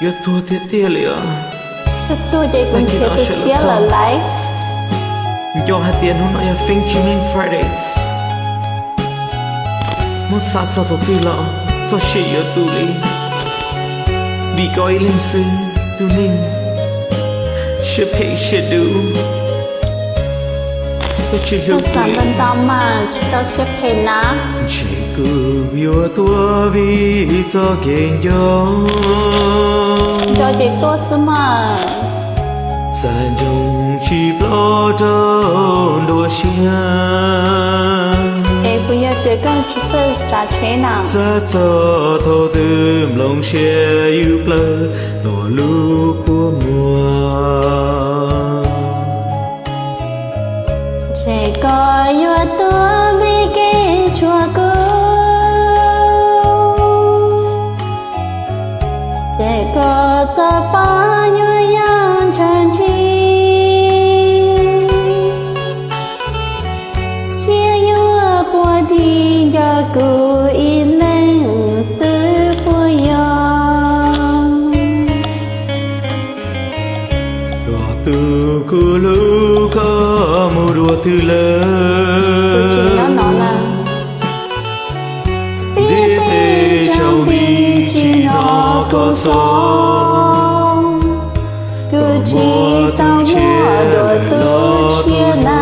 Yuav tuag tiag tiag li os. Tuag ces kuv nrhiav tus tshiab lawm lauj. Nco hais tias hnub no yog Feng Jinin Fridays. Muab xav txog thaum twg los txog siab yuav tu li. Vim koj ib leeg xwb, tus neeg siab phem siab dub. Koj tsis hlub kuv li. Xav ntau ntau mas tsis tau siab phem na. Ntshe kuv yuav tuag vim txoj kev nco. Nco ces tuag xwb mas. Xav ntsoov tsis ploj rau nruab siab. Es kuv yog tias koj tsis txawj tsav tsheb na. Xav txog thaum twg nplooj siab yus plawg hnov lub kua muag. Ntshe koj yuav tuag vim kev tshuav kuv. Ces koj txoj paj yuav yaj ntshaw ntshis. Siab yuav quaj dim nco kuv ib leeg xwb puas yog? Koj tus kuv hlub koj mus dua twg lawm? Ntiaj teb tsaus nti tsis hnov koj xov. Kuv tsis tau muaj dua tus tshiab na.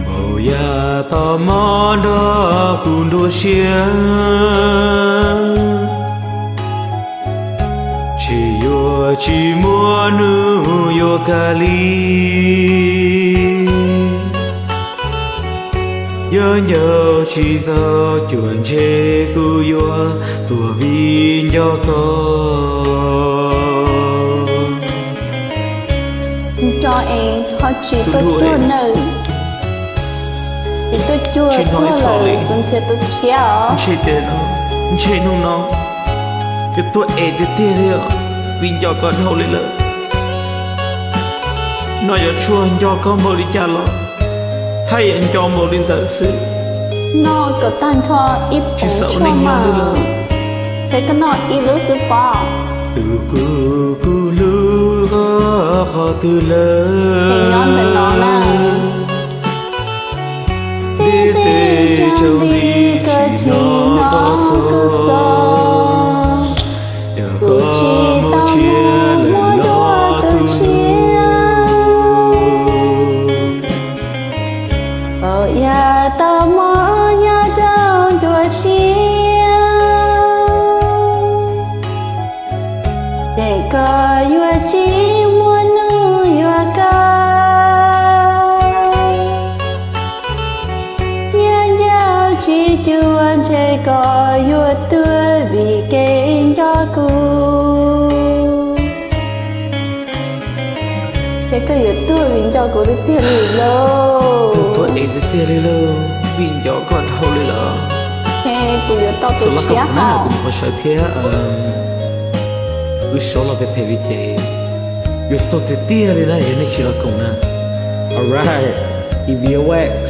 Npaum yam tau mob nrog kuv nruab siab. Tsis yuav tsis muaj hnub yuav kaj li. Yog ncaus tsis tau cuam ntshe kuv yuav tuag vim nco koj. Nco es ho tsis tuaj cuag nawb. Tsis tuaj cuag tuag lawm kuv nrhiav tus tshiab os. Ntshe tias no, ntshe hnub no yuav tuag es tiag tiag li os, vim nco koj dhau li lawm. Noj yuav tshuaj nco koj npaum li cas los haj yam nco npaum li ntawd xwb. Noj kom tag nrho ib poom tshuaj mas, ces koj noj ib lub xwb pob. Tus kuv kuv hlub qhov twg lawm? Nyob ntawm no na. Ntiaj teb tsaus nti koj tsis hnov kuv xov. Yog koj mus tshiab lawm los tus tshiab, npaum yam tau mob nyob rau nruab siab. Ces koj yuav tsis muaj hnub yuav kaj. Yog ncaus tsis cuag ntshe koj yuav tuag vim kev nco kuv. Ces koj yuav tuag vim nco kuv tiag tiag li lauj. Tuag es tiag tiag li lauj, vim nco koj dhau li lawm. Ces kuv yuav tau tus tshiab hab. Kuv mus qhov sawv thiab wb saub los phem phem li ces yuav tuag tiag tiag li na yog nej tsis los koom na. Alright, E V O X.